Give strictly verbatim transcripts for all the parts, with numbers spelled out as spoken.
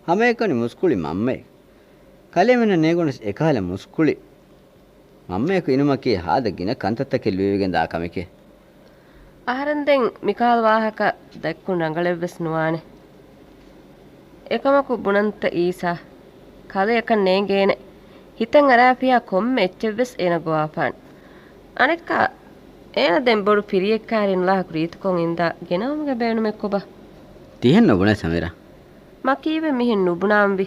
ހަމައެކަނި މުސްކުޅި މަންމައެއް. ކަލޭމެންނަށް ނޭނގުނަސް އެކަހަލަ މުސްކުޅި މަންމަޔަކު އިނުމަކީ ހާދަ ގިނަ ކަންތައްތަކެއް ލުއިވެގެން ދާ ކަމެކޭ. އަހަރެން ދެން މިކަހަލަ ވާހަކަ ދައްކުން ރަނގަޅެއްވެސް ނުވާނެ. އެކަމަކު ބުނަންތަ އީސާ، ކަލެއަކަށް ނޭނގޭނެ. ހިތަށް އަރާފިޔާ ކޮންމެ އެއްޗެއްވެސް އޭނަ ގޮވާފާނެ. އަނެއްކާ، އޭނަ ދެން ބޮޑު ފިރިއެއްކާރިން ލާހަކު ރީތިކޮށް އިންދާ ގެނައުމުގެ ބޭނުމެއް ކޮބާ؟ ތިހެން ނުބުނޭ ސަމީރާ. މަ ކީއްވެ މިހެން ނުބުނާންވީ؟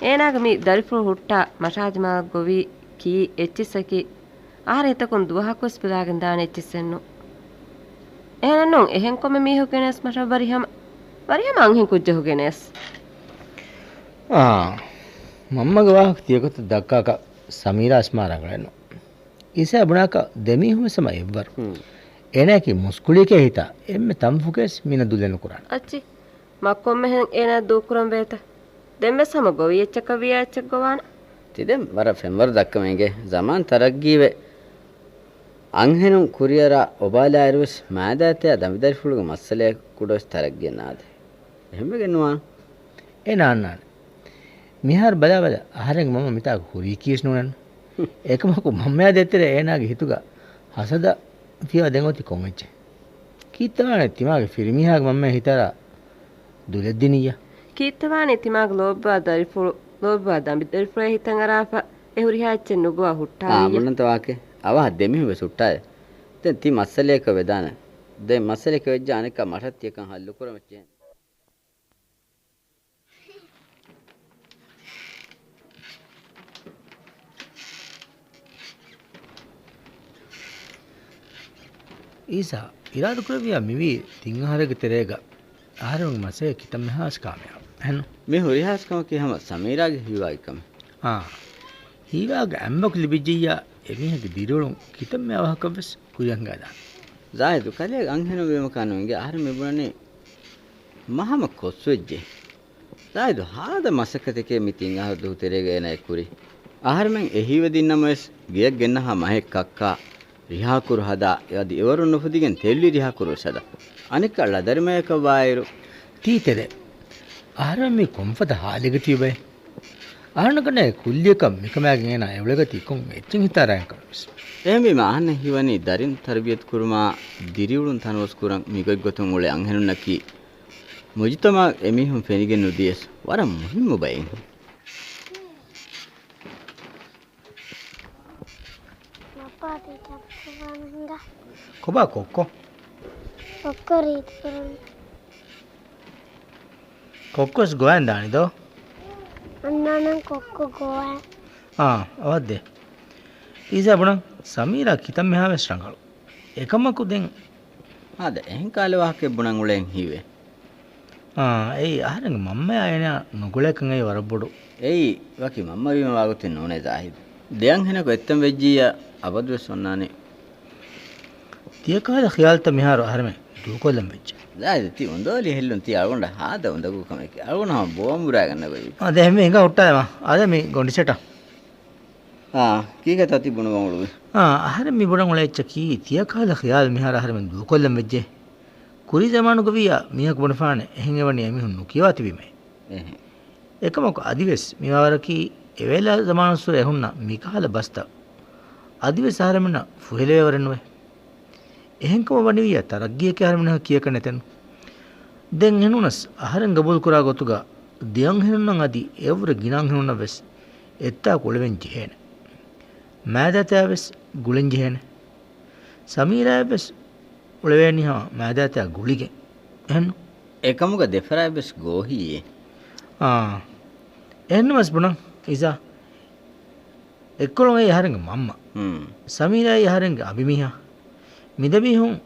އޭނާގެ މި ދަރިފުޅު ހުއްޓާ މަށާދިމާލަށް ގޮވީ ކީއް އެއްޗިއްސަކީ؟ އަހަރެން ހިތަކުން ދުވަހަކުވެސް ބިލާގެން ދާނެ އެއްޗިއްސެއްނު. އެހެނެއްނު އެހެން ކޮންމެ މީހަކު ގެނެސް މަށަށް ވަރިހަމަ، ވަރިހަމަ އަންހެން ކުއްޖަކު ގެނެސް. އާ، މަންމަގެ ވާހަކަ ތިޔަގޮތަށް ދައްކާކަށް ސަމީރާ އިސްމާ ރަނގަޅެއްނު. އީސާ ބުނާކަށް ދެމީހުންވެސް ހަމަ އެއްވަރު. ހުން. އޭނާއަކީ މުސްކުޅިއެކޭ ހިތާ އެންމެ ތަންފުކެސް މިނަ ދުލެއް ނުކުރާނެ. އައްޗި، މަ ކޮންމެހެން އޭނާ ދޫކުރަން ވޭތަ؟ ދެންވެސް ހަމަ ގޮވި އެއްޗަކަށް ވިޔާ އެއްޗެއް ގޮވާނެ. ތި ދެން ވަރަށް ފެންވަރު ދައްކަމެންގެ ޒަމާން ތަރައްގީވެ، އަންހެނުން ކުރިއަރާ އޮބާލާއިރުވެސް މާދާތައާ ދަނބިދަރިފުޅުގެ މައްސަލަޔަށް ކުޑަވެސް ތަރައްގީއެއް ނާދޭ. އެހެންވެގެން ނުވާން. އޭ ނާންނާނެ. މިހާރު ބަލާބަލަ، އަހަރެންގެ މަންމަ މިތާގަ ހުރީކީވެސް ނޫނެއްނު. އެކަމަކު މަންމަޔާ ދޭތެރޭ އޭނާގެ ހިތުގަ ހަސަދަ ފިޔަވާ ދެން އޮތީ ކޮން އެއްޗެއް؟ ކީއްތަވާނެ ތިމާގެ ފިރިމީހާގެ މަންމައަށް ހިތަށް ދުލެއް ދިނިއްޔާ؟ ކީއްތަވާނެ ތިމާގެ ލޯބިވާ ދަރިފުޅު، ލޯބިވާ ދަނބި ދަރިފުޅޭ ހިތަށް އަރާފަ އެ ހުރިހާ އެއްޗެއް ނުގޮވާ ހުއްޓާލިއްޔާ؟ އާ، ބުނަންތަ ވާހަކަ؟ އަވަހަށް ދެމީހުން ވެސް ހުއްޓާލެ. ދެން ތި މައްސަލަޔަކަށް ވެދާނެ. ދެން މައްސަލަޔަކަށް ވެއްޖެ އަނެއްކާ މަށަށް ތިޔަކަން ހައްލުކުރަމަށްޖެހޭ. އީސާ، އިރާދަކުރެއްވިޔާ މިވީ ތިން އަހަރެއްގެ ތެރޭގަ އަހަރެމެންގެ މައްސަލަ ކިތަންމެހާވެސް ކާމިޔާބު. އެހެންނު؟ މި ހުރިހާވެސް ކަމަކީ ހަމަ ސަމީރާގެ ހީވާގި ކަމެއް. އާ. ހީވާގެ އަނބަކު ލިބިއްޖިއްޔާ އެމީހެއްގެ ދިރިއުޅުން ކިތަންމެ އަވަހަކަށްވެސް ކުރިއަށް ހިނގާދާނެ. ޒާހިދު، ކަލޭގެ އަންހެނުން ވީމަކާ ނުއިނގޭ އަހަރެން މި ބުނަނީ މަ ހަމަ ކޮށްސުވެއްޖެ. ޒާހިދު، ހާދަ މަސައްކަތެކޭ މި ތިން އަހަރު ދުހު ތެރޭގަ އޭނާ އެ ކުރީ. އަހަރެމެން އެ ހީވަދިންނަމަވެސް ގެޔަށް ގެންނަހާ މަހެއް ކައްކާ ރިހާކުރު ހަދާ، އަދި އެވަރުން ނުފުދިގެން ތެއްލި ރިހާކުރުވެސް ހަދާ. އަނެއްކާ ޅަދަރިމަޔަކަށް ވާއިރު. ތީ ތެދެއް. އަހަރެމެން މީ ކޮންފަދަ ހާލެއްގަ ތިބޭ؟ އަހަރެންނަކަށް ނޭނގޭ ކުއްލިއަކަށް މިކަމާގެން އޭނާ އެއުޅޭގަތީ ކޮން އެއްޗެއް ހިތަށް އަރާނެ ކަމެއްވެސް. އެހެންވީމަ އަހަންނަށް ހީވަނީ ދަރިން ތަރުބިޔަތު ކުރުމާ، ދިރިއުޅުން ތަނަވަސް ކުރަން މިގޮތްގޮތުން އުޅޭ އަންހެނުންނަކީ މުޖުތަމަޢަށް އެމީހުން ފެނިގެން ނުދިޔަސް ވަރަށް މުހިއްމު ބައެއް. ކޮބާ ކޮއްކޮ؟ ކޮއްކޮ ރީތި ކުރަން. ކޮއްކޮސް ގޮވައިން ދާނެ ދޯ؟ އަންނާނަން ކޮއްކޮ ގޮވައި. އާ، އަވަށްދޭ. އީސާ ބުނަން، ސަމީރާ ކިތަންމެހާވެސް ރަނގަޅު. އެކަމަކު ދެން. އާދެ، އެހެން ކަހަލަ ވާހަކައެއް ބުނަން އުޅޭން ހީވޭ. އާ، އެއީ އަހަރެންގެ މަންމަޔާ އޭނާ ނުގުޅޭކަން އެއީ ވަރަށް ބޮޑު. އެއީ ވަކި މަންމަ ވީމަ ވާގޮތެއް ނޫނޭ ޒާހިދު. ދެ އަންހެނަކު އެއްތަން ވެއްޖިއްޔާ އަބަދުވެސް އޮންނާނެ. ތިޔަކަހަލަ ޚިޔާލުތައް މިހާރު އަހަރެމެން ދޫކޮށްލަން ވެއްޖެ. ޒާހިދު، ތި އުނދަގުލި ހެއްލުން ތި އަޅުގަނޑަށް ހާދަ އުނދަގޫ ކަމެކޭ. އަޅުގަނޑު ހަމަ ބޯ އަނބުރާގަންނަ ގޮތް. އާ، ދެ ހެންވެ ހިނގާ ހުއްޓާލަމާ. އާދެ މި ގޮނޑި ސެޓަށް. އާ، ކީކޭތޯ ތި ބުނުމަށް އުޅުވީ؟ އާ، އަހަރެން މި ބުނަން އުޅޭ އެއްޗަކީ، ތިޔަކަހަލަ ޚިޔާލު މިހާރު އަހަރެމެން ދޫކޮށްލަން ވެއްޖެ. ކުރީ ޒަމާނުގަ ވިއްޔާ މީހަކު ބުނެފާނެ، އެހެން އެވަނީ އެމީހުން ނުކިޔަވާ ތިބީމޭ. އެހެން. އެކަމަކު އަދިވެސް މި ވާވަރަކީ އެވޭލާ ޒަމާނުއްސުރެ އެހުންނަ މިކަހަލަ ބަސްތައް އަދިވެސް އަހަރެމެންނަށް ފުހެލެވޭ ވަރެއް ނުވޭ. އެހެންކަމަށް ވަނިވިއްޔާ ތަރައްގީއެކޭ އަހަރެމެންނަކަށް ކިޔަކަށް ނެތެން. ދެން އެހެންނޫނަސް އަހަރެން ގަބޫލުކުރާ ގޮތުގަ ދެ އަންހެނުންނަށް އަދި އެއަށްވުރެ ގިނަ އަންހެނުންނަށް ވެސް އެއްތާކު އުޅެވެން ޖެހޭނެ. މާދާތަޔާ ވެސް ގުޅެން ޖެހޭނެ. ސަމީރާޔަށް ވެސް އުޅެވޭނީ ހަމަ މާދާތަޔާ ގުޅިގެން. އެހެންނު؟ އެކަމުގަ ދެފަރާތް ވެސް ގޯހިއްޔޭ. އާ. އެހެންނަމަވެސް ބުނަން އީސާ. އެއްކޮޅުން އެއީ އަހަރެންގެ މަންމަ. ހުން. ސަމީރާއީ އަހަރެންގެ އަނބިމީހާ. މިދެމީހުން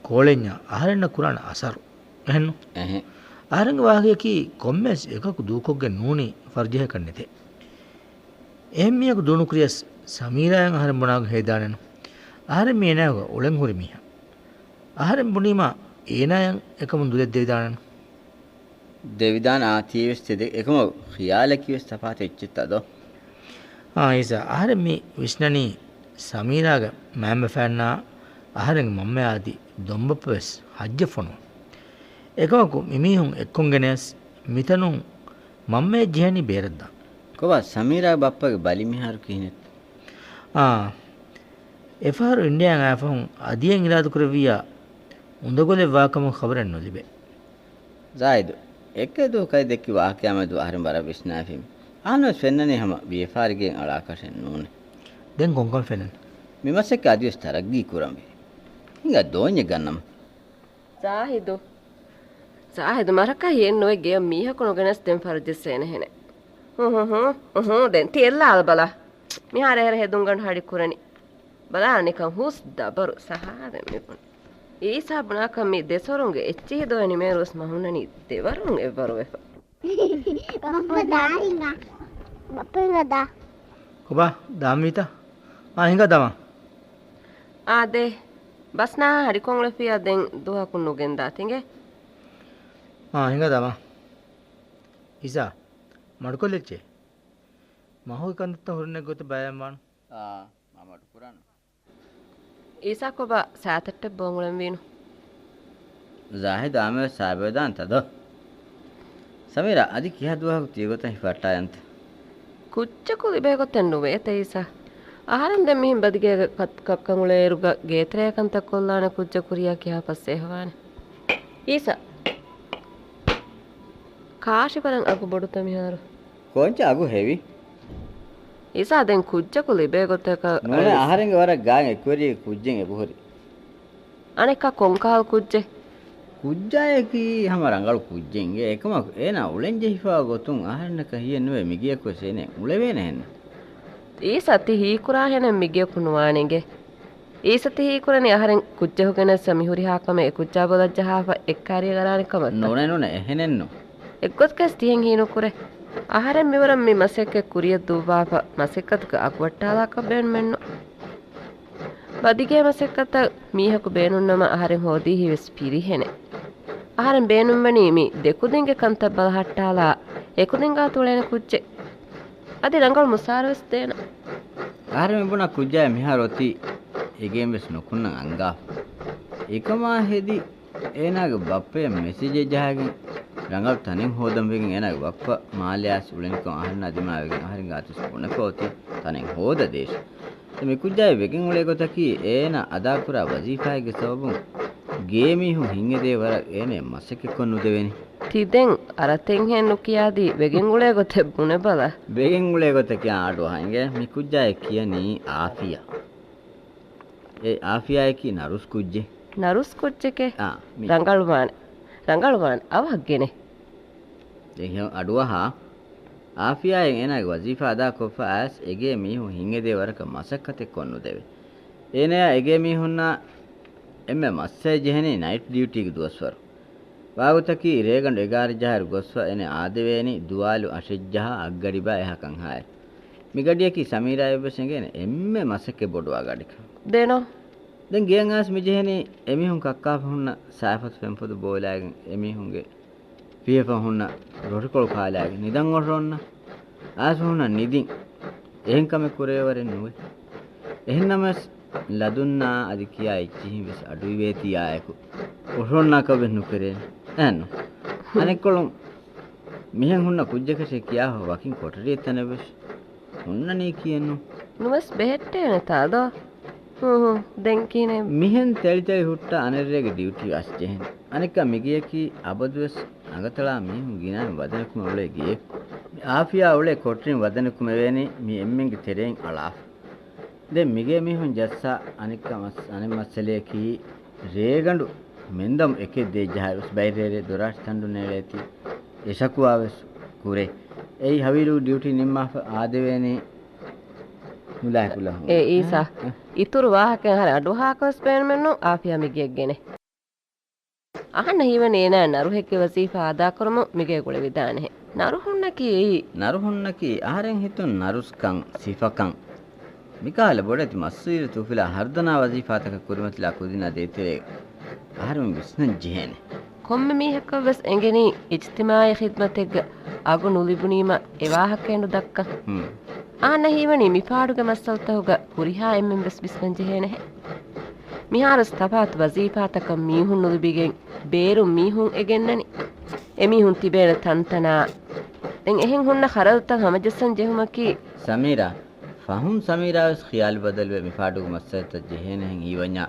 ކޯޅެންޏާ އަހަރެންނަށް ކުރާނެ އަސަރު. އެހެންނު؟ އެހެން. އަހަރެންގެ ވާހަކަޔަކީ ކޮންމެވެސް އެކަކު ދޫކޮށްގެން ނޫނީ ފަރުޖެހޭކަށް ނެތޭ. އެހެން މީހަކު ދޫނުކުރިޔަސް ސަމީރާއަށް އަހަރެން ބުނާގޮތް ހޭދާނެނު. އަހަރެން މީ އޭނާގެ އުޅެން ހުރި މީހާ. އަހަރެން ބުނީމާ އޭނާއަށް އެކަމުން ދުލެއް ދެވިދާނެނު. ދެވިދާނެ އާ ތީވެސް ތެދެއް. އެކަމަކު ޚިޔާލަކީވެސް ތަފާތު އެއްޗެއްތަ ދޯ؟ އާ، އީސާ، އަހަރެން މި ވިސްނަނީ ސަމީރާގެ މައިންބަފައިންނާ އަހަރެންގެ މަންމަޔާ އަދި ދޮންބައްޕަވެސް ޙައްޖަށް ފޮނުވަން. އެކަމަކު މިމީހުން އެއްކޮށްގެނެސް މިތަނުން މަންމައަށް ޖެހެނީ ބޭރަށްދާން. ކޮބާ، ސަމީރާގެ ބައްޕަގެ ބަލި މިހާރު ކިހިނެއްތަ؟ އާ، އެފަހަރު އިންޑިޔާއަށް އައިފަހުން އަދިއެއް އިރާދަކުރެއްވިއްޔާ އުނދަގުލެއް ވާކަމުގެ ޚަބަރެއް ނުލިބޭ. ޒާހިދު، އެކެ ދުވަހު ކައި ދެއްކި ވާޤިޢާ މެދު އަހަރެން ވަރަށް ވިސްނާފި. އަހަންނަށް ފެންނަނީ ހަމަ ވިޔަފާރިގެއިން އަޅާކަށެއް ނޫނޭ. ދެން ކޮންކަމެއް ފެންނަނީ؟ މި މަސައްކަތް އަދިވެސް ތަރައްގީ ކުރަންވީ. ހިނގާ ދޯންޏެއް ގަންނަމު. ޒާހިދު. ޒާހިދު، މަރަކަށް ހިއެއްނުވޭ، ގެޔަށް މީހަކު ނުގެނެސް ދެން ފަރުޖެއްސޭނެހެނެއް. ހު، ހު، ހު، ހު، ދެން ތި އެއްލާލަބަލަ. މިހާރު އެހެރަ ހެދުންގަނޑު ހަޑި ކުރަނީ. ބަލާ ނިކަން ހުސް ދަބަރު ސަހާރެއް މިބުނީ. އީސާ ބުނާކަށް މި ދެސޮރުންގެ އެއްޗިހި ދޮވެ ނިމޭރުވެސް މަހުންނަނީ ދެވަރުން އެއްވަރުވެފަ. ބައްޕަ ދާރިނގާ. ބައްޕަ އިނގާ ދާ. ކޮބާ ދާންވީތަ؟ އާ، ހިނގާ ދާމާ. އާ، ދޭ. ބަސްނާހާ ހަޑިކޮށް އުޅެފިއްޔާ ދެން ދުވަހަކުން ނުގެންދާ ތިނގޭ. އާ، ހިނގާ ދާމާ. އީސާ، މަޑުކޮށްލައްޗޭ. މަހުގެ ކަންތައްތައް ހުރެނެއް ގޮތަށް ބަޔާންވާނު. އާ، މަ މަޑުކުރާނު. އީސާ ކޮބާ ސާތައްޓެއް ބޯން އުޅެންވީނު؟ ޒާހިދު އާމެވެސް ސާބެވެދާންތަ ދޯ؟ ސަމީރާ، އަދި ކިހާ ދުވަހަކު ތިޔަގޮތަށް ހިފަހައްޓާލަންތަ؟ ކުއްޖަކު ލިބޭ ގޮތެއް ނުވޭތަ އީސާ. އަހަރެން ދެން މިހެން ބަދިގޭގަ ކަ-، ކައްކަން އުޅޭއިރުގަ ގޭތެރޭ ކަންތައް ކޮށްލާނެ ކުއްޖަކު ރިޔާ ކިހާ ފަސޭހަވާނެ. އީސާ. ކާށި ވަރަށް އަގު ބޮޑުތަ މިހާރު؟ ކޯންޗަށް އަގު ހެވި؟ އީސާ ދެން ކުއްޖަކު ލިބޭ ގޮތަކަށް ނޫނޭ، އަޅެ. އަހަރެންގެ ވަރަށް ގާތް އެކުވެރިއެއް ކުއްޖެއް އެބަހުރި. އަނެއްކާ ކޮންކަހަލަ ކުއްޖެއް؟ ކުއްޖާއަކީ ހަމަ ރަނގަޅު ކުއްޖެއް އިނގޭ. އެކަމަކު އޭނާ އުޅެން ޖެހިފައިވާ ގޮތުން އަހަރެންނަކަށް ހިޔެއްނުވޭ މިގެޔަކުވެސް އޭނަ އުޅެވޭނެހެން. އީސާ ތި ހީކުރާހެނެއް މިގެޔަކު ނުވާނެ އިނގޭ. އީސަ ތި ހީކުރަނީ އަހަރެން ކުއްޖަކު ގެނެއްސަ މި ހުރިހާ ކަމެއް އެ ކުއްޖާ ބޮލަށް ޖަހާފަ އެއްކާރިއަށް އަރާނެ ކަމަށްތަ؟ ނޫނޭ ނޫނޭ، އެހެނެއްނު. އެއްގޮތަކަސް ތިހެން ހީނުކުރޭ. އަހަރެން މިވަރަށް މި މަސައްކަތް ކުރިޔަށް ދުއްވާފަ މަސައްކަތުގެ އަގުވައްޓާލާކަށް ބޭނުމެއްނު. ބަދިގޭ މަސައްކަތަށް މީހަކު ބޭނުންނަމަ އަހަރެން ހޯދީހީވެސް ފިރިހެނެއް. އަހަރެން ބޭނުންވަނީ މި ދެކުދިންގެ ކަންތައް ބަލަހައްޓާލާ އެކުދިން ގާތު އުޅޭނެ ކުއްޖެއް. އަދި ރަނގަޅު މުސާރަވެސް ދޭނަ. އަހަރެން މިބުނާ ކުއްޖާއެއް މިހާރު އޮތީ އެގޭންވެސް ނުކުންނަން އަންގާފަ. އެކަމާ ހެދި އޭނާގެ ބައްޕަޔަށް މެސެޖެއް ޖަހާގެން ރަނގަޅު ތަނެއް ހޯދަން ވެގެން އޭނާގެ ބައްޕަ މާލެއާސް އުޅެނިކޮށް އަހަރެންނާ ދިމާވެގެން އަހަރެން ގާތުސް ބުނެފަ އޮތީ ތަނެއް ހޯދަދޭށޭ. މި ކުއްޖާއެއް ވެގެން އުޅޭ ގޮތަކީ އޭނާ އަދާކުރާ ވަޒީފާއެއްގެ ސަބަބުން ގޭމީހުން ހިތްއެދޭ ވަރަށް އޭނަޔަށް މަސައްކަތްކޮށް ނުދެވެނީ. ތި ދެން އަރަތެއްހެން ނުކިޔާދީ ވެގެން އުޅޭ ގޮތެއް ބުނެބަލަ. ވެގެން އުޅޭ ގޮތަކީ އަޑުއަހަ އިނގޭ. މި ކުއްޖާއެއް ކިޔަނީ އާފިޔާ. އެ އާފިޔާއަކީ ނަރުސް ކުއްޖެއް. ނަރުސް ކުއްޖެކޭ؟ އާ، މި- ރަނގަޅުވާނެ. ރަނގަޅުވާނެ. އަވަހަށް ގެނޭ. ދެން ހެ-، އަޑުއަހާ. އާފިޔާއަށް އޭނާގެ ވަޒީފާ އަދާކޮށްފަ އައިސް އެގޭ މީހުން ހިތްއެދޭ ވަރަކަށް މަސައްކަތެއް ކޮށްނުދެވޭ. އޭނަޔާ އެގޭ މީހުންނާ އެންމެ މައްސައެއް ޖެހެނީ ނައިޓް ޑިއުޓީގެ ދުވަސްވަރު. ވާގޮތަކީ ރޭގަނޑު އެގާރަ ޖަހާއިރު ގޮސްފަ އޭނަ އާދެވޭނީ ދުވާލު އަށެއްޖަހާ އަށްގަޑިބާ އެހާ ކަންހާއެއް. މިގަޑިއަކީ ސަމީރާއަށްވެސް އެނގޭނެ އެންމެ މަސައްކަތް ބޮޑުވާ ގަޑިކަން. ދޭނޯ. ދެން ގެޔަށް އައިސް މިޖެހެނީ އެމީހުން ކައްކާފަ ހުންނަ ސާފަތު ފެންފޮދު ބޯލާގެން އެމީހުންގެ ފިހެފަ ހުންނަ ރޮޓިކޮޅު ކާލާގެން ނިދަން އޮށޯންނަ. އައިސް ހުންނަ ނިދިން އެހެން ކަމެއް ކުރެވޭވަރެއް ނުވޭ. އެހެންނަމަވެސް ލަދުންނާ އަދި ކިޔާ އެއްޗިހިން ވެސް އަޑުއިވޭތީ އާއެކު އޮށޯންނާކަށް ވެސް ނުކެރޭނެ. އެހެންނު. އަނެއްކޮޅުން މިހެން ހުންނަ ކުއްޖަކަށޭ ކިޔާފަ ވަކިން ކޮޓަރިއެއް ތަނެއް ވެސް ހުންނަނީ ކިޔެއްނު. ނުވެސް ބެހެއްޓޭނެތާ ދޯ؟ ހޫ ހޫ، ދެން ކިހިނެއް؟ މިހެން ތެޅިތެޅި ހުއްޓާ އަނެއްރޭގެ ޑިއުޓީ އަސް ޖެހެން. އަނެއްކާ މިގެޔަކީ އަބަދުވެސް އަނގަތަޅާ މީހުން ގިނައިން ވަދެނަކުމެ އުޅޭ ގެއެއް. އާފިޔާ އުޅޭ ކޮޓަރިން ވަދެނަކުމެވޭނީ މި އެންމެންގެ ތެރެއިން އަޅާފަ. ދެން މިގޭ މީހުން ޖައްސާ އަނެއްކާ މަސް-، އަނެއް މައްސަލަޔަކީ ރޭގަނޑު މެންދަމު އެކެއް ދޭއްޖަހާއިރުވެސް ބައިރޭރޭ ދޮރާށި ތަނޑު ނޭޅޭތީ އެ ޝަކުވާވެސް ކުރޭ. އެއީ ހަވީރު ޑިއުޓީ ނިންމާފަ އާދެވޭނީ ނުލާހިކު ލަހުން. އޭ އީސާ، އެ؟ އިތުރު ވާހަކައެއް އަހަރެން އަޑުއަހާކަށް ވެސް ބޭނުމެއްނު އާފިޔާ މިގެޔަށް ގެނޭ. އަހަންނަށް ހީވަނީ އޭނާ ނަރުހެއްގެ ވަޒީފާ އަދާކުރަމުން މިގޭގަ އުޅެވިދާނެހެން. ނަރު ހުންނަކީ އެއީ. ނަރު ހުންނަކީ އަހަރެން ހިތުން ނަރުސްކަން، ސިފަކަން. މިކަހަލަ ބޮޑެތި މައްސަވިރި ތޫފިލާ ހަރުދަނާ ވަޒީފާތަކަށް ކުރިމަތިލާ ކުދިންނާ ދޭތެރޭގަ އަހަރެމެން ވިސްނަން ޖެހޭނެ. ކޮންމެ މީހަކަށްވެސް އެނގެނީ އިޖްތިމާޢީ ޚިދްމަތެއްގަ އަގު ނުލިބުނީމަ އެ ވާހަކައެއް ނުދައްކަން. ހުން. އަހަންނަށް ހީވަނީ މިފާޑުގެ މައްސަލަތަކުގަ ހުރިހާ އެންމެންވެސް ވިސްނަން ޖެހޭނެހެން. މިހާރުވެސް ތަފާތު ވަޒީފާތަކަށް މީހުން ނުލިބިގެން ބޭރުން މީހުން އެ ގެންނަނީ. އެމީހުން ތިބޭނެ ތަންތަނާ ދެން އެހެން ހުންނަ ޚަރަދުތައް ހަމަޖައްސަން ޖެހުމަކީ. ސަމީރާ، ފަހުން ސަމީރާ ވެސް ޚިޔާލު ބަދަލުވެ މިފާޑުގެ މައްސަލަތައް ޖެހޭނެހެން ހީވަންޏާ،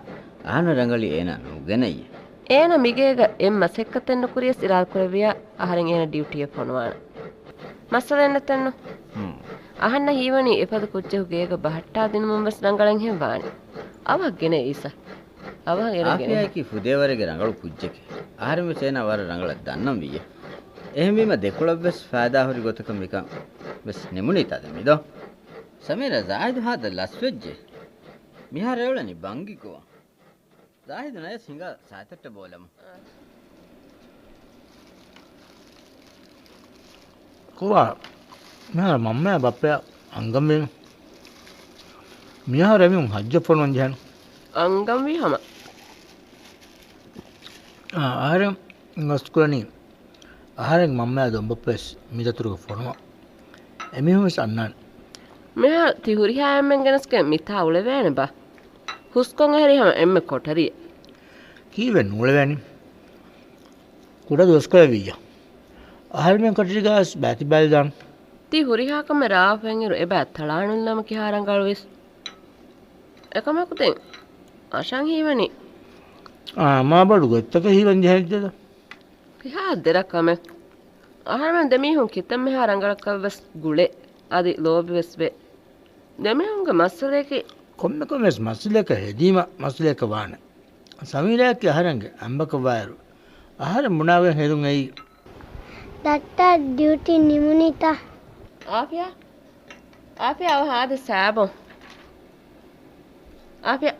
އަހަންނަށް ރަނގަޅީ އޭނާ ނުގެނައީ. އޭނާ މިގޭގަ އެއް މަސައްކަތެއް ނުކުރިޔަސް އިރާދަކުރެއްވިޔާ، އަހަރެން އޭނަ ޑިއުޓީއަށް ފޮނުވާނެ. މައްސަލައެއް ނެތެއްނު. ހުން. އަހަންނަށް ހީވަނީ އެފަދަ ކުއްޖަކު ގޭގަ ބަހައްޓާ ދިނުމުން ވެސް ރަނގަޅަށްހެން ވާނެ. އަވަހަށް ގެނެ އީސަ. އަވަހަށް އެރެން ގެނެ. އާފިޔާއަކީ ފުދޭވަރެއްގެ ރަނގަޅު ކުއްޖެކޭ. އަހަރެން ވެސް އޭނާ ވަރަށް ރަނގަޅަށް ދަންނަން ވިއްޔަ. އެހެންވީމަ ދެކޮޅަށް ވެސް ފައިދާ ހުރި ގޮތަކަށް މިކަން ވެސް ނިމުނީތާ ދެން މިދޯ. ސަމީރާ، ޒާހިދު ހާދަ ލަސްވެއްޖެ. މިހާރު އެއުޅެނީ ބަންގި ގޮވަން. ޒާހިދު ނަޔަސް ހިނގާ ސައިތައްޓެއް ބޯލަމު. ކޮބާ، މިހާރު މަންމަޔާ ބައްޕަޔާ އަންގަންވީނު. މިހާރު އެމީހުން ހައްޖަށް ފޮނުވަން ޖެހޭނު. އަންގަންވީ ހަމަ. އާ، އަހަރެން ގަސްތުކުރަނީ. އަހަރެން މަންމަޔާ ދޮންބައްޕަވެސް މިދަތުރުގަ ފޮނުވާ. އެމީހުންވެސް އަންނާނެ. މިހާރު ތި ހުރިހާ އެންމެން ގެނެސްގެން މިތާ އުޅެވޭނެ ބާ؟ ހުސްކޮށް އެހެރީ ހަމަ އެންމެ ކޮޓަރިއެއް. ކީއްވެ ނޫޅެވޭނެ؟ ކުޑަ ދުވަސްކޮޅެއް ވިއްޔަ. އަހަރެމެން ކަޓިރިގަވެސް ބައިތިބާލިދާނެ. ތި ހުރިހާ ކަމެއް ރާވަފައިންއިރު އެބައި ތަޅާނުލާމަ ކިހާ ރަނގަޅުވީސް. އެކަމަކު ދެން އަށަން ހީވަނީ. އާ، މާބޮޑު ގޮތްތަކެއް ހީވަން ޖެހެއްޖެދަ؟ ކިހާ ދެރަ ކަމެއް. އަހަރެމެން ދެމީހުން ކިތަންމެހާ ރަނގަޅަކަށްވެސް ގުޅޭ. އަދި ލޯބިވެސް ވޭ. ދެމީހުންގެ މައްސަލަޔަކީ. ކޮންމެކަން ވެސް މައްސަލަޔަކަށް ހެދީމަ މައްސަލަޔަކަށް ވާނެ. ސަމީރާއަކީ އަހަރެންގެ އަނބަކަށް ވާއިރު، އަހަރެން ބުނާގެން ހެދުން އެއީ. ދައްތާ ޑިއުޓީ ނިމުނީތަ؟ އާފިޔާ؟ އާފިޔާ އަވަހަށް އާދޭ ސާބޯން. އާފިޔާ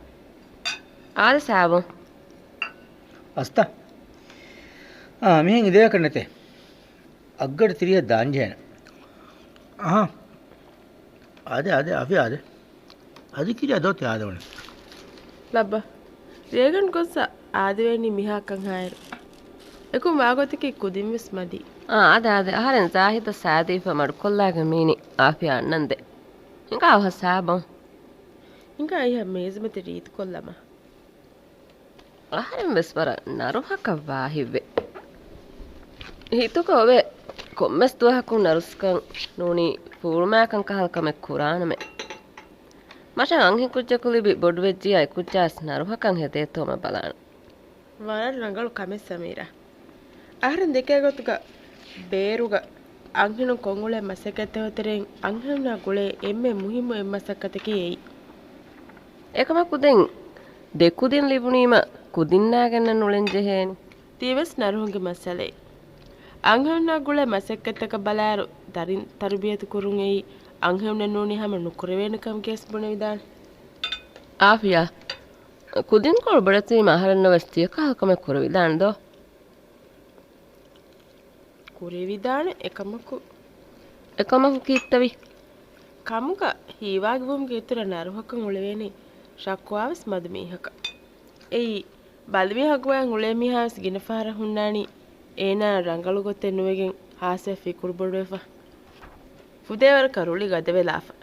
އާދޭ ސާބޯން. އަސްތާ. އާ، މިހެން އިދެވޭކަށް ނެތޭ. އަށްގަޑި ތިރީހަށް ދާންޖެހޭނެ. އަހާ. އާދެ، އާދެ، އާފިޔާ އާދެ. އަދި ކިރިޔާ ދޯ ތި އާދެވަނީ. ލައްބަ. ރޭގަނޑު ގޮއްސަ އާދެވޭނީ މިހާކަން ހާއިރު. އެކު މާގޮތަކީ ކުދިންވެސް މަދީ. އާ، އާދެ، އާދެ. އަހަރެން ޒާހިދަށް ސާދީފަ މަޑުކޮށްލާގެން މީނީ އާފިޔާ އަންނަންދެ. ހިނގާ އަވަހަށް ސާބޯން. ހިނގާ އިހަށް މޭޒުމަތި ރީތިކޮށްލަމާ. އަހަރެން ވެސް ވަރަށް ނަރުހަކަށް ވާހިތްވޭ. ހިތުގަ އޮވޭ ކޮންމެސް ދުވަހަކުން ނަރުސްކަން ނޫނީ ފޫޅުމާކަން ކަހަލަ ކަމެއް ކުރާނަމޭ. މަށަށް އަންހެންކުއްޖަކު ލިބި ބޮޑުވެއްޖިޔާ އެކުއްޖާސް ނަރުހަކަށް ހެދޭތޯމެ ބަލާނަ. ވަރަށް ރަނގަޅު ކަމެއް ސަމީރާ. އަހަރެން ދެކޭ ގޮތުގަ ބޭރުގަ އަންހެނުން ކޮށްއުޅޭ މަސައްކަތްތަކުގެ ތެރެއިން އަންހެނުންނާ ގުޅޭ އެންމެ މުހިއްމު އެއް މަސައްކަތަކީ އެއީ. އެކަމަކު ދެން ދެ ކުދިން ލިބުނީމަ ކުދިންނާގެންނަށް ނުޅެން ޖެހޭނެ. ތީވެސް ނަރުހުންގެ މައްސަލައެއް. އަންހެނުންނާ ގުޅޭ މަސައްކަތްތަކަށް ބަލާއިރު، ދަރިން ތަރުބިޔަތު ކުރުން އެއީ އަންހެނުންނެއް ނޫނީ ހަމަ ނުކުރެވޭނެ ކަމެކޭސް ބުނެވިދާނެ. އާފިޔާ، ކުދިންކޮޅު ބޮޑެތިވީމަ އަހަރެންނަށް ވެސް ތިޔަކަހަލަ ކަމެއް ކުރެވިދާނެ ދޯ؟ ކުރެވިދާނެ އެކަމަކު. އެކަމަކު ކީއްތަވީ؟ ކަމުގަ ހީވާގިވުމުގެ އިތުރަށް ނަރުހަކަށް އުޅެވޭނީ ޝަކުވާވެސް މަދު މީހަކަށް. އެއީ، ބަލިމީހަކު ގޮވަން އުޅޭ މީހާވެސް ގިނަ ފަހަރަށް ހުންނާނީ އޭނާ ރަނގަޅު ގޮތެއް ނުވެގެން ހާސްވެ ފިކުރު ބޮޑުވެފަ. ފުދޭވަރަކަށް ރުޅި ގަދަވެލާފަ.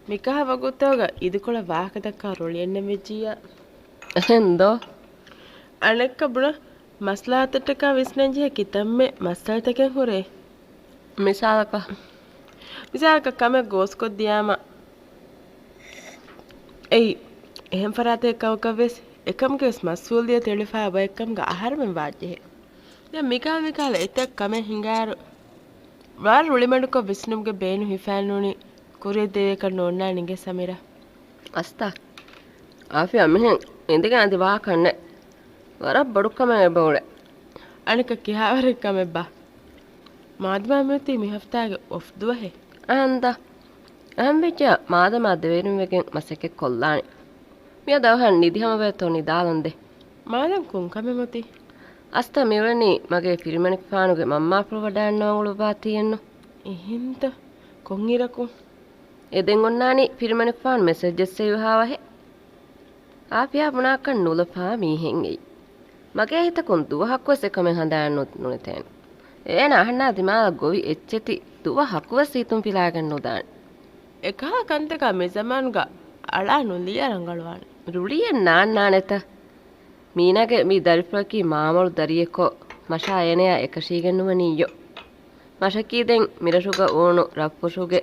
މިކަހަލަ ވަގުތުތަކުގަ އިދިކޮޅަށް ވާހަކަދައްކާ ރުޅިއެއްނެއް ވެއްޖިއްޔާ. އެހެންދޯ؟ އަނެއްކާ ބުނާ، މަސްލަހަތަށްޓަކާ ވިސްނަންޖެހޭ ކިތަންމެ މައްސަލަތަކެއް ހުރޭ. މިސާލަކަށް؟ މިސާލަކަށް ކަމެއް ގޯސްކޮށްދިޔާމަ، އެއީ، އެހެން ފަރާތެއް ކަމަކަށްވެސް އެކަމުގެވެސް މަސްއޫލިއްޔަތު އެޅިފައި އޮތް ކަމުގަ އަހަރެމެން ވާންޖެހޭ. ދެން މިކަހަލަ މިކަހަލަ އެތައް ކަމެއް ހިނގާއިރު، ވަރަށް ރުޅިމަޑުކޮށް ވިސްނުމުގެ ބޭނުން ހިފާނޫނީ ކުރިއަށް ދެވޭކަށް ނޯންނާނެ އިނގޭ ސަމީރާ. އަސްތާ. އާފިޔާ މިހެން އިނދެގެން އަދި ވާކަށްނެއް. ވަރަށް ބޮޑު ކަމެއް އެބައުޅޭ. އަނެއްކާ ކިހާވަރެއް ކަމެއްބާ؟ މާދަމާ މިއޮތީ މި ހަފްތާގެ އޮފް ދުވަހެއް. އަހަންތަ؟ އަހަންވެއްޖެޔާ މާދަމާ ދެވެރިންވެގެން މަސައްކަތްކޮށްލާނެ. މިއަދު އަވަހަށް ނިދިހަމަވޭތޯ ނިދާލަންދެން. މާދަމް ކޮން ކަމެއްމޮތީ؟ އަސްތާ މިއުޅެނީ މަގޭ ފިރިމަނިކުފާނުގެ މަންމާފުޅު ވަޑައިންނަވަން އުޅުއްވާތީއެއްނު. އެހެންތަ؟ ކޮންއިރަކު؟ އެ ދެން އޮންނާނީ ފިރިމަނިކުފާނު މެސެޖް ޖެއްސެވި ހާވަހެއް. އާފިޔާ ބުނާކަށް ނުލަފާ މީހެއް އެއީ. މަގޭ ހިތަކުން ދުވަހަކުވެސް އެކަމެއް ހަނދާން ނު-، ނުނެތޭނެ. އޭނަ އަހަންނާ ދިމާލަށް ގޮވި އެއްޗެތި ދުވަހަކުވެސް ހިތުން ފިލާގެން ނުދާނެ. އެކަހަލަ ކަންތަކާ މި ޒަމާނުގަ އަޅާ ނުލިޔާ ރަނގަޅުވާނެ. ރުޅިއެއް ނާންނާނެތަ؟ މީނާގެ މި ދަރިފުޅަކީ މާމޮޅު ދަރިއެއްކޮށް، މަށާ އޭނަޔާ އެކަށީގެން ނުވަނީއްޔޯ. މަށަކީ ދެން މިރަށުގަ އޫނު ރަށްފުށުގެ.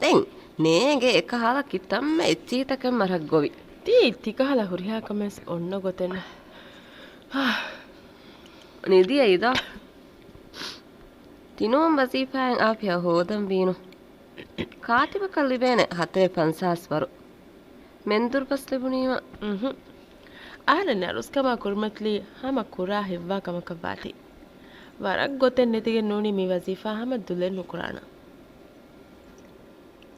ދެން ނޭނގެ އެކަހަލަ ކިތަންމެ އެއްޗިހިތަކެއް މަށަށް ގޮވި. ތީ ތިކަހަލަ ހުރިހާ ކަމެއް އޮންނަ ގޮތެއް ނަ. ނިދި އައިދާ. ތިނޫން ވަޒީފާއިން އާފިޔާ ހޯދަން ވީނު. ކާތިބަކަށް ލިބޭނެ ހަތޭ ފަންސާސް ވަރު. މެންދުރު ބަސް ލިބުނީމަ. އުނހު. އަހަރެން އަރުސްކަމާ ކުރިމަތިލީ ހަމަ ކުރާ ހިތްވާ ކަމަކަށް ވާތީ. ވަރަށް ގޮތެއް ނެތިގެން ނޫނީ މި ވަޒީފާ ހަމަ ދުލެއް ނުކުރާނަން.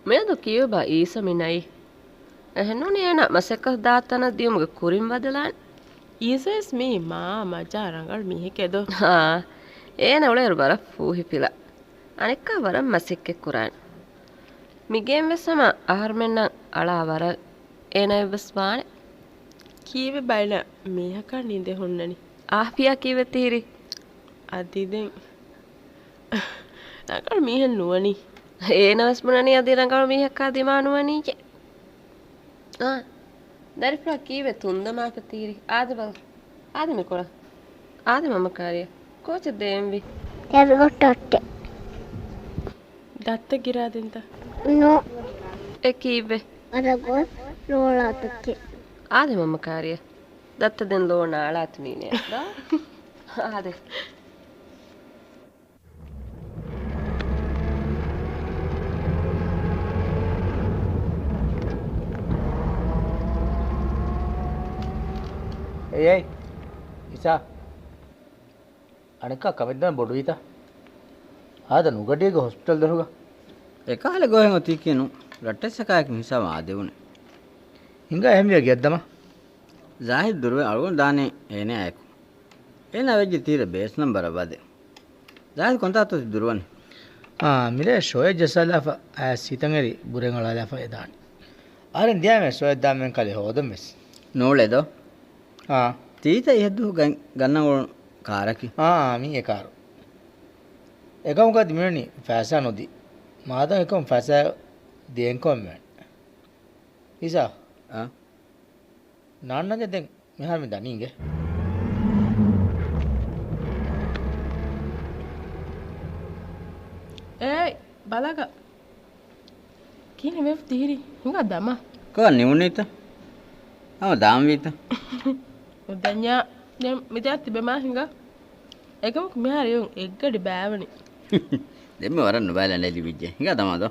މިއަދު ކީއްވެބާ އީސަ މި ނައީ؟ އެހެންނޫނީ އޭނަ މަސައްކަތު ދާތަނަށް ދިޔުމުގެ ކުރިން ބަދަލާން. އީސަވެސް މީ މާ މަޖާ ރަނގަޅު މީހެކޭ ދޯ. އާ، އޭނަ އުޅޭއިރު ވަރަށް ފޫހިފިލާ. އަނެއްކާ ވަރަށް މަސައްކަތް ކުރާނެ. މިގޭން ވެސް ހަމަ އަހަރުމެންނަށް އަޅާ ވަރަށް އޭނައެއްވެސް ވާނެ. ކީއްވެ ބައިނަ މީހަކާ ނިދެ ހުންނަނީ؟ އާފިޔާ ކީއްވެ ތިހިރީ؟ އަދި ދެން ރަނގަޅު މީހެއް ނުވަނީ. އޭނަވެސް ބުނަނީ އަދި ރަނގަޅު މީހަކާ ދިމާ ނުވަނީ ޖެ. އާ، ދަރިފުޅާ ކީއްވެ ތުންދަމާފަ ތީރި؟ އާދެ ބަލަ. އާދެ މިކޮޅަށް. އާދެ މަންމަ ކާރިއަށް. ކޯޗެއް ދޭންވީ؟ ތެރުގޮއްޓައްޓެ. ދައްތަ ގިރާދިންތަ؟ ނޯ. އެ ކީއްވެ؟ އަރަގޮ ލޯޅާތައްޗެ. އާދެ މަންމަ ކާރިއަށް. ދައްތަ ދެން ލޯ ނާޅާތި މީނެއަށް. އާދެ. އޭ، އޭ، އިސާ. އަނެއްކާ ކަމެއްދަން ބޮޑުވީތަ؟ އާދަ ނުގަޑީގެ ހޮސްޕިޓަލް ދޮރުގަ. އެކާލެ ގޮހެއް އޮތީކީ ނޫން. ރައްޓެއްސަކާއެކު ހިސާބަށް އާދެވުނެ. ހިނގާ އެހެންވިޔަ ގެއަށްދަމާ. ޒާހިދު ދުރުވެ އަޅުގަނޑު ދާނީ އޭނައާއެކު. އޭނާ ވެއްޖެ ތީރަ ބޭސް ނަންބަރަށް ވަދެ. ޒާހިދު ކޮންތާ ތޮތި ދުރުވަނީ؟ އާ، މިރޭ ޝޯއެއް ޖައްސާލާފަ އައިސް ހިތަށް އެރި ބުރެން އަޅާލާފަ އެދާނެ. އަހަރެން ދިޔައިމެ ޝޯއެއް ދާމެން ކަލޭ ހޯދަން ވެސް. ނޫޅޭ ދޯ؟ އާ. ތީތަ އިހަށްދުވަހު ގަން-، ގަންނަން އުޅުނު ކާރަކީ. އާ، އާ، މީ އެ ކާރު. އެކަމަކު އަދި މިވަނީ ފައިސާ ނުދީ. މާދަން އެކަމު ފައިސާ ދޭން ކޮންމެ. އިސާ. އާ. ނާންނަގެ ދެން މިހާރު މި ދަނީގެ. އޭ، ބަލަގަ. ކިހިނެއް ވެފަ ތިހިރީ؟ ހިނގާ ދަމާ. ކޮބާ ނިމުނީތަ؟ ހަމަ ދާންވީތަ؟ އުދަންޏާ، ދެން މިދާ ތިބެމާ ހިނގާ. އެކަމަކު މިހާރު އެއުން އެއްގަޑި ބާވަނީ. ދެންމެ ވަރަށް ނުބައިލަން ލިބިއްޖެ. ހިނގާ ދަމާ ދޯ.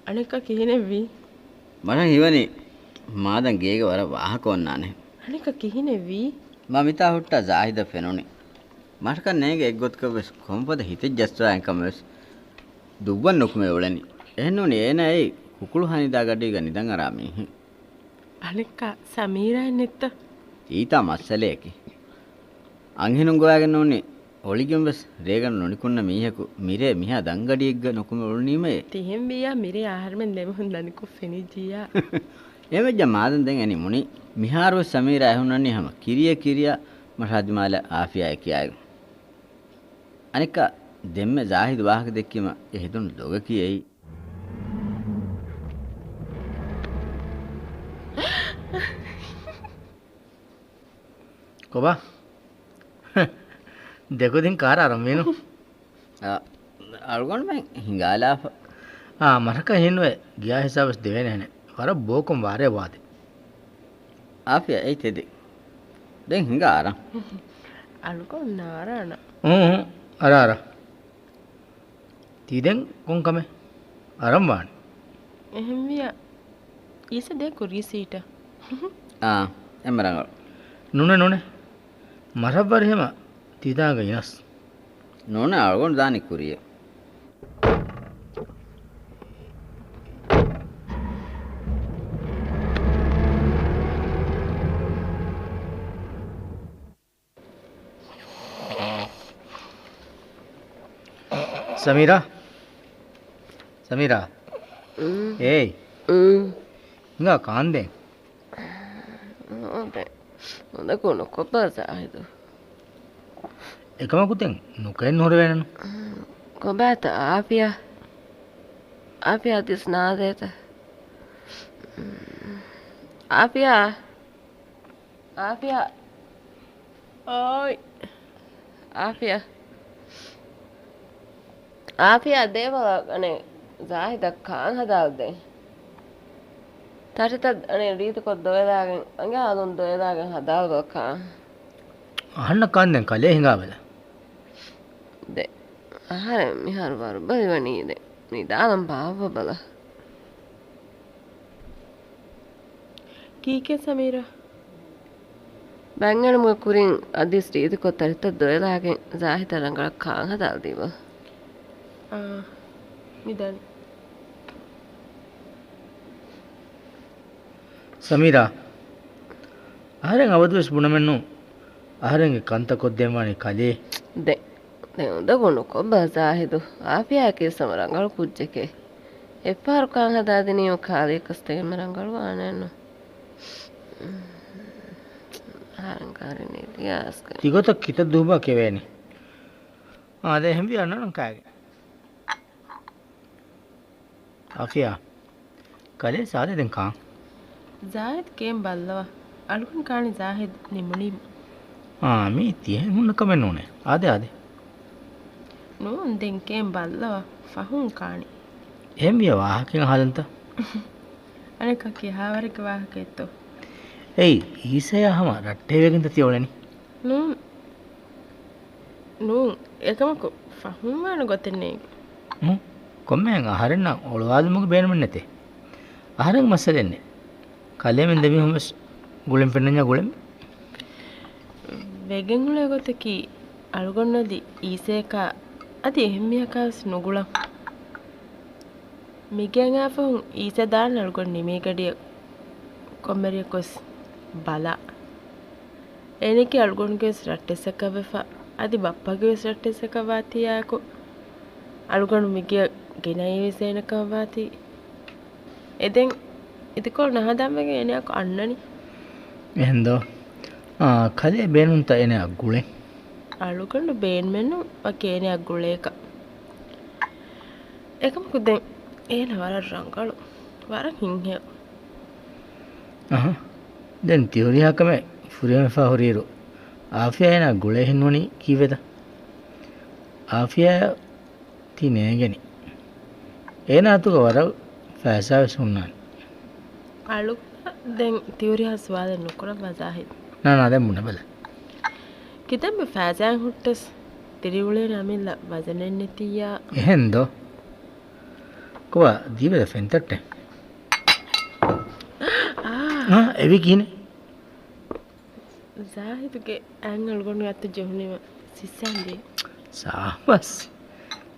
އަނެއްކާ ކިހިނެއްވީ؟ މަށަށް ހީވަނީ މާދަން ގޭގަ ވަރަށް ވާހަކަ އޮންނާނެ. އަނެއްކާ ކިހިނެއްވީ؟ މާ މިތާ ހުއްޓާ ޒާހިދަށް ފެނުނީ. މަށަކަށް ނޭނގެ އެއްގޮތަކަށްވެސް ކޮންފަދަ ހިތެއް ޖައްސަވާ އެކަމެއްވެސް ދުއްވަން ނުކުމެ އުޅެނީ. އެހެންނޫނީ އޭނާ އެއީ ކުކުޅު ހަނިދާ ގަޑީގަ ނިދަން އަރާ މީހެއް. އަނެއްކާ ސަމީރާއެއް ނެއްތަ؟ އީތާ މައްސަލަޔަކީ. އަންހެނުން ގޮވާގެން ނޫނީ އޮޅިގެން ވެސް ރޭގަނޑު ނުނިކުންނަ މީހަކު މިރޭ މިހާ ދަންގަޑިއެއްގަ ނުކުމެ އުޅުނީމައޭ. ތިހެންވިއްޔާ މިރޭ އަހަރުމެން ދެމީހުން ދަނިކޮށް ފެނިއްޖިއްޔާ. އެވެއްޖެ މާދަން ދެން އެ ނިމުނީ. މިހާރުވެސް ސަމީރާ އެހުންނަނީ ހަމަ ކިރިޔަ ކިރިޔަ މަށާ ދިމާލަށް އާފިޔާ އެ ކިޔާގެން. އަނެއްކާ ދެންމެ ޒާހިދު ވާހަކަ ދެއްކީމަ އެ ހެދުނު ލޮގަކީ އެއީ. ކޮބާ؟ ދެކުދިން ކާރާ ރަމީނު؟ އަ، އަޅުގަނޑުމެން ހިނގާލާފަ. އާ، މަށަކަށް ހިންވެ ގިޔާ ހިސާބަސް ދެވޭނެހެނެއް. ވަރަށް ބޯކޮން ވާރޭ ވާދެ. އާފިޔާ އެއް ތެދެއް. ދެން ހިނގާ އަރަން. އަޅުގަނޑު ނާރާނަ. އުނހު، އަރާ އަރާ. ތީ ދެން ކޮން ކަމެއް؟ އަރަން ވާނެ. އެހެންވިޔާ އީސަ ދޭ ކުރީ ސީޓަށް. އާ، އެންމެ ރަނގަޅު. ނޫނެ، ނޫނެ. މަށަށް ވަރިހަމަ ތީ ދާނގަ އިނަސް. ނޫނެ، އަޅުގަނޑު ދާނީ ކުރިޔަށް. ސަމީރާ؟ ސަމީރާ؟ އުން. އޭއް. އުން. ހިނގާ ކާންދޭން. ނޯ ދެން. އުނދަގޫ ނުކޮށްބާ ޒާހިދު. އެކަމަކު ދެން ނުކައެއް ނުހުރެވޭނެނު. ކޮބާތަ އާފިޔާ؟ އާފިޔާ އަދިވެސް ނާދޭތަ؟ އާފިޔާ؟ އާފިޔާ. އޯއި. އާފިޔާ. އާފިޔާ ދޭބަލަ އަނެއް ޒާހިދަށް ކާން ހަދާލަދޭ. ތަށިތައް އަނެއް ރީތިކޮށް ދޮވެލާގެން، އަނގައަލުން ދޮވެލާގެން ހަދާލަބަލަ ކާން. އަހަންނަށް ކާން ދެން ކަލޭ ހިނގާބަލަ. ދެ. އަހަރެން މިހާރު ވަރުބަލި ވަނީ ދެ. ނިދާލަން ބާއްވަބަލަ. ކީކޭ ސަމީރާ؟ ބައްގަނޑުމުގެ ކުރިން އަދިސް ރީތިކޮށް ތަށިތައް ދޮވެލާގެން ޒާހިދަށް ރަނގަޅަށް ކާން ހަދާލަދީބަ. އާ، މި ދަނީ. ސަމީރާ، އަހަރެން އަބަދުވެސް ބުނަމެއްނު، އަހަރެންގެ ކަންތައް ކޮށްދޭންވާނީ ކަލޭ. ދެ. ދެން އުނދަގޫ ނުކޮށްބަ ޒާހިދު، އާފިޔާއަކީ ސަމަ ރަނގަޅު ކުއްޖެކޭ. އެއްފަހަރު ކާން ހަދާދިނީމަ ކާލީ ކަސްތެގެމެ ރަނގަޅުވާނެއެއްނު. އަހަރެން ކާރި ނިދިޔާސްގެ. ތިގޮތަށް ކިތައް ދުވަހު ކެވޭނީ؟ އާދެ، އެހެންވި އަންނަނަން ކާގެ. އާފިޔާ، ކަލޭ ސާދެ ދެން ކާން. ޒާހިދް ކޭން ބައްލަވާ. އަޅުގަނޑު ކާނީ ޒާހިދް ނިމުނީމަ. އާ، މީ ތިހެން ހުންނަ ކަމެއް ނޫނޭ. އާދެ، އާދެ. ނޫން، ދެން ކޭން ބައްލަވާ. ފަހުން ކާނީ. އެހެންވިޔަ ވާހަކައިން އަހާލަންތަ؟ އަނެއްކާ ކިހާވަރެއްގެ ވާހަކައެއްތޯ؟ އެއީ، އީސަޔާ ހަމަ ރައްޓެހިވެގެންތަ ތި އުޅެނީ؟ ނޫން. ނޫން. އެކަމަކު ފަހުންވާނެ ގޮތެއް ނޭނގެ. ހުން. ކޮންމެހެން އަހަރެންނަށް އޮޅުވާލުމުގެ ބޭނުމެއް ނެތޭ. އަހަރެންގެ މައްސަލައެއް ނެތް. ކަލޭމެން ދެމީހުން ވެސް ގުޅެން ފެންނަންޏާ ގުޅެން. ވެގެން އުޅޭ ގޮތަކީ އަޅުގަނޑު އަދި އީސަޔަކާ އަދި އެހެން މީހަކާ ވެސް ނުގުޅަން. މިގެއަށް އާފަހުން އީސަ ދާން އަޅުގަނޑު ނިމޭ ގަޑިއަށް ކޮންމެރިއަކުވެސް ބަލާ. އޭނައަކީ އަޅުގަނޑުގެވެސް ރައްޓެއްސަކަށްވެފަ، އަދި ބައްޕަގެވެސް ރައްޓެއްސަކަށް ވާތީއާއެކު، އަޅުގަނޑު މިގެއަށް ގެނައީވެސް އޭނަކަށް ވާތީ. އެ ދެން އިދިކޮޅު ނަހަދާން ވެގެން އޭނައާއެކު އަންނަނީ. އެހެންދޯ؟ އާ، ކަލޭ ބޭނުންތަ އޭނައާ ގުޅެން؟ އަޅުގަނޑު ބޭނުމެއްނު ވަކި އޭނައާ ގުޅޭކަށް. އެކަމަކު ދެން އޭނަ ވަރަށް ރަނގަޅު، ވަރަށް ހިތްހެޔޮ. އަހަ. ދެން ތިހުރިހާ ކަމެއް ފުރިހަމަވެފަ ހުރިއިރު، އާފިޔާ އޭނަ ގުޅޭ ހިންނުވަނީ ކީއްވެތަ؟ އާފިޔާ ތި ނޭނގެނީ. އޭނަ އަތުގަ ވަރަށް ފައިސާވެސް ހުންނާނެ. އަޅުގަނޑަށް ދެން ތިހުރިހާ ސުވާލެއް ނުކުރައްވާ ޒާހިދް. ނާ، ނާ، ދެން ބުނެބަލަ. ކިތަންމެ ފައިސާއެއް ހުއްޓަސް ދިރިއުޅޭނެ އަމިއްލަ ވަޒަނެއް ނެތިއްޔާ. އެހެންދޯ؟ ކޮބާ ދީބަލަ ފެންތައްޓެއް؟ އާ. އާ، އެވީ ކިހިނެއް؟ ޒާހިދުގެ އަތް އަޅުގަނޑުގެ އަތު ޖެހުނީމަ ސިއްސަން ދިޔަ. ސާބަސް.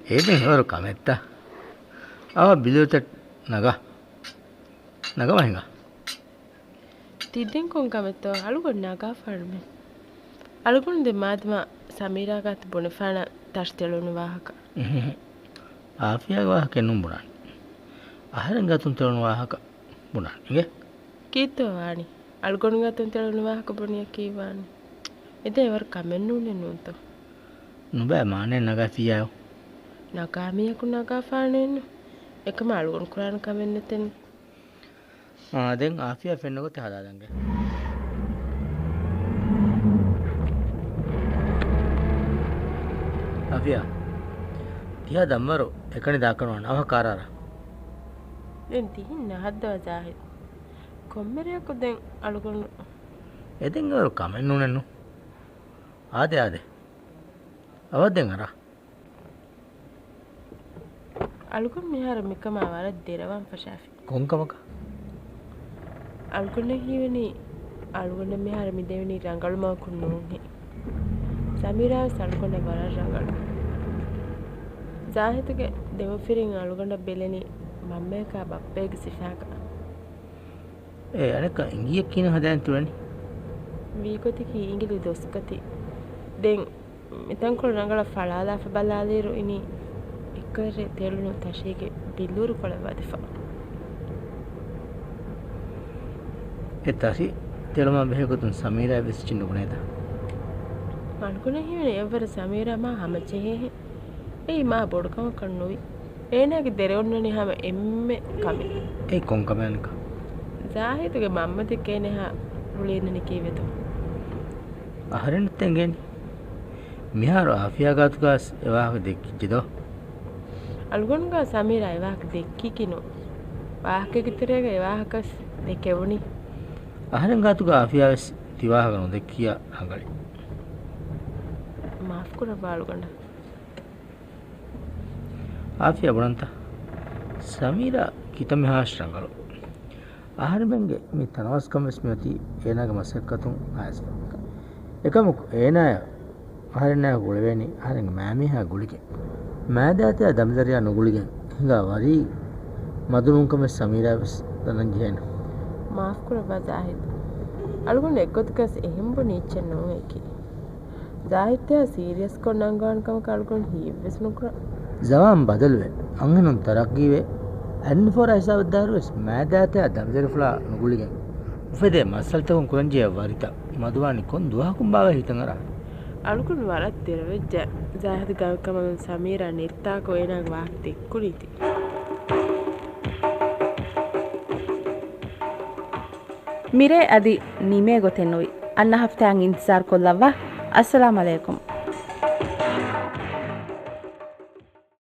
އޭ ދެން އެވަރު ކަމެއްތަ؟ އާ، ބިލުވަތަށް ނަގާ. ނަގަމާ ހިނގާ. ތި ދެން ކޮން ކަމެއްތޯ އަޅުގަނޑު ނަގާފާނަމޭ. އަޅުގަނޑު ދެން މާދަމާ ސަމީރާގެ އަތު ބުނެފާނަން ތަށި ތެޅުނު ވާހަކަ. އުހު. އާފިޔާގެ ވާހަކައެއްނޫން ބުނާނީ. އަހަރެންގެ އަތުން ތެޅުނު ވާހަކަ ބުނާނީ. އިނގޭ؟ ކީއްތޯ ވާނީ؟ އަޅުގަނޑުގެ އަތުން ތެޅުނު ވާހަކަ ބުނިޔަ ކީއްވާނީ؟ އެދެން އެވަރު ކަމެއްނޫނޭ ނޫންތޯ؟ ނުބައި މާނައެއް ނަގާފިއްޔާޔޯ. ނަގާ މީހަކު ނަގާފާނެއެއްނު. އެކަމަށް އަޅުގަނޑު ކުރާނެ ކަމެއް ނެތެއްނު. އާ، ދެން އާފިޔާ ފެންނަ ގޮތެއް ހަދާލަންގެ. އާފިޔާ، ތިހާ ދަންވަރު އެކަނި ދާކަން ވާނެ އަވަހަށް ކާރާރާ. ދެން ތިހިން ނަހައްދަވާ ޒާހިދް. ކޮންމެރެއަކު ދެން އަޅުގަނޑު. އެދެން އެވަރު ކަމެއްނޫނެއްނު. އާދެ، އާދެ. އަވަށް ދެން އަރާ. އަޅުގަނޑު މިހާރު މިކަމާ ވަރަށް ދެރަވާން ފަށާފި. ކޮންކަމަކަށް؟ އަޅުގަނޑަށް ހީވަނީ، އަޅުގަނޑަށް މިހާރު މި ދެވެނީ ރަނގަޅު މަގަކުން ނޫންހޭ. ސަމީރާވެސް އަޅުގަނޑަށް ވަރަށް ރަނގަޅު. ޒާހިދުގެ ދެމަފިރިން އަޅުގަނޑަށް ބެލެނީ މަންމަޔަކާ ބައްޕަޔަކު ސިފައަކަށް. އޭ އަނެއްކާ އިނގިޔަ ކިހިނެއް ހަދާން ތުޅެނީ؟ ވީގޮތަކީ އިނގިލި ދޮސްކަތި. ދެން މިތަންކޮޅު ރަނގަޅަށް ފަޅާލާފަ ބަލާލިއިރު އިނީ އެއްކަލަ ތެޅުނު ތަށީގެ ބިއްލޫރުކޮޅަށް ވަދެފަ. އެ ތަށި ތެޅުމާ ބެހޭ ގޮތުން ސަމީރާ ވެސް އެއްޗެއް ނުބުނޭތަ؟ އަޅުގަނޑަށް ހީވަނީ އެއްވަރަށް ސަމީރާ މާ ހަމަޖެހޭހެން. އެއީ މާ ބޮޑު ކަމަކަށް ނުވި. އޭނާގެ ދެރަ އޮންނަނީ ހަމަ އެންމެ ކަމެއް. އެއީ ކޮން ކަމެއް އަނެއްކާ؟ ޒާހިދުގެ މަންމަ ދެކޭނެހާ ގުޅިގެންނަނީ ކީއްވެތޯ؟ އަހަރެންނަށް އެނގޭނީ. މިހާރު އާފިޔާ ގާތުގަސް އެ ވާހަކަ ދެއްކިއްޖެ ދޯ؟ އަޅުގަނޑުގަ ސަމީރާ އެވާހަކަ ދެއްކީކީ ނޫން. ވާހަކައެއްގެ ތެރޭގަ އެވާހަކަސް ދެކެވުނީ. އަހަރެން ގާތުގަ އާފިޔާވެސް ތިވާހަކަ ނުދެއްކިޔާ ރަނގަޅީ. މާފުކުރައްވާ އަޅުގަނޑަށް. އާފިޔާ ބުނަންތަ؟ ސަމީރާ ކިތަންމެހާސް ރަނގަޅު. އަހަރެމެންގެ މި ތަނަވަސްކަން ވެސް މިއޮތީ އޭނާގެ މަސައްކަތުން އައިސްފަ. އެކަމަކު އޭނާޔަށް އަހަރެންނާ ގުޅެވޭނީ އަހަރެންގެ މާމީހާ ގުޅިގެން. މާދާތައާ ދަމްޒަރިޔާ ނުގުޅިގެން ހިނގާ ވަރީ މަދުނޫންކަމެއް ސަމީރާ ވެސް ދަންނަން ޖެހޭނެ. މާފުކުރައްވާ ޒާހިދު. އަޅުގަނޑު އެއްގޮތަކަސް އެހެން ބުނި އެއްޗެއް ނޫން އެކީ. ޒާހިދްތައާ ސީރިއަސްކޮށް ނަންގަވާނެ ކަމަކަށް އަޅުގަނޑު ހީއެއްވެސް ނުކުރަން. ޒަމާން ބަދަލުވޭ. އަންހެނުން ތަރައްގީވޭ. އެންޑް ފޯރާ ހިސާބަށްދާއިރުވެސް މާދާތައާ ދަމްޒަރިފުޅާ ނުގުޅިގެން އުފެދޭ މައްސަލަތަކުން ކުރަންޖެހޭ ވަރިތައް މަދުވާނީ ކޮން ދުވަހަކުންބާވައި ހިތަށްއަރާ. އަޅުގަނޑު ވަރަށް ދެރަވެއްޖެ. ޒާހިދު ގައިމުކަމުން ސަމީރާ ނެތްތާކު އޭނާގެ ވާހަކަ ދެއްކުނީތީ. މިރޭ އަދި ނިމޭ ގޮތެއް ނުވި. އަންނަ ހަފްތާއަށް އިންތިޒާރު ކޮށްލައްވާ. އައްސަލާމް އަލައިކުމް.